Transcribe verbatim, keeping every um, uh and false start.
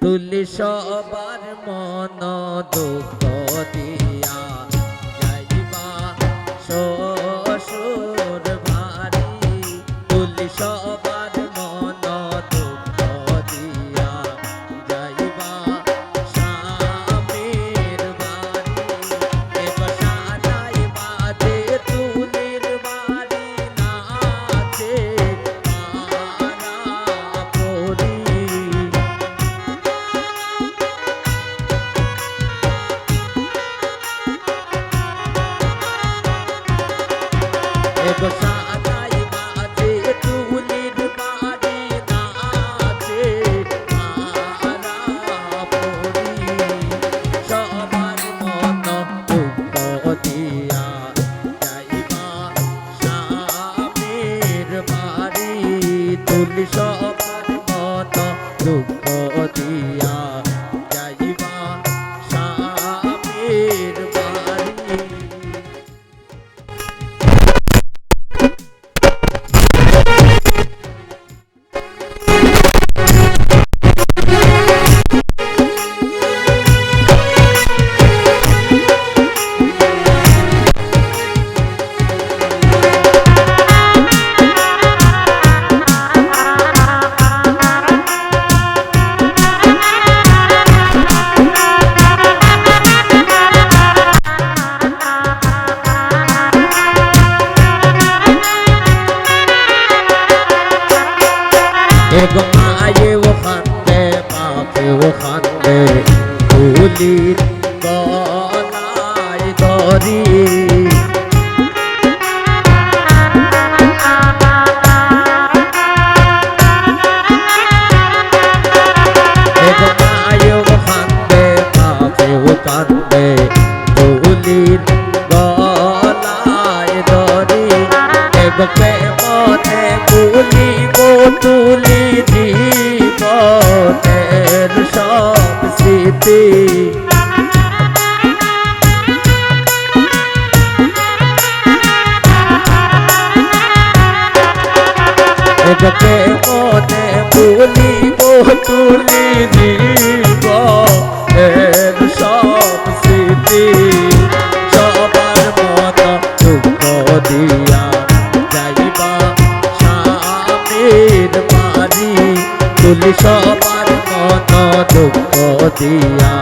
তুলি সবার মন দুঃখ দিয়া যাইবা শ্বশুর বাড়ি। তুলি সবার মন দুঃখ দিয়া যাইবা স্বামীর বাড়ি। এবার সানাই বাজে তুলির বাড়ি নাচে পাড়া পড়ি। এগো সানাই বাজে তুলির বাড়ি নাচে পাড়া পড়ি। সবার মন দুঃখ দিয়া যাইবা স্বামীর বাড়ি। তুলি সবার মন দুঃখ দিয়া যাইবা স্বামীর বাড়ি। এগো মায়েও কান্দে, বাপেও কান্দে, তুলির গলায় ধরি। এগো মায়েও কান্দে, বাপেও কান্দে, তুলির গলায় ধরি। এগো কেমনে ভুলিব তুলি জীবনের সব স্মৃতি। এগো কেমনে ভুলিব তুলি জীবনের সব স্মৃতি। সবার মন দুঃখ দিয়া যাইবা স্বামীর বাড়ি। তুলি সবার মন দুঃখ দিয়া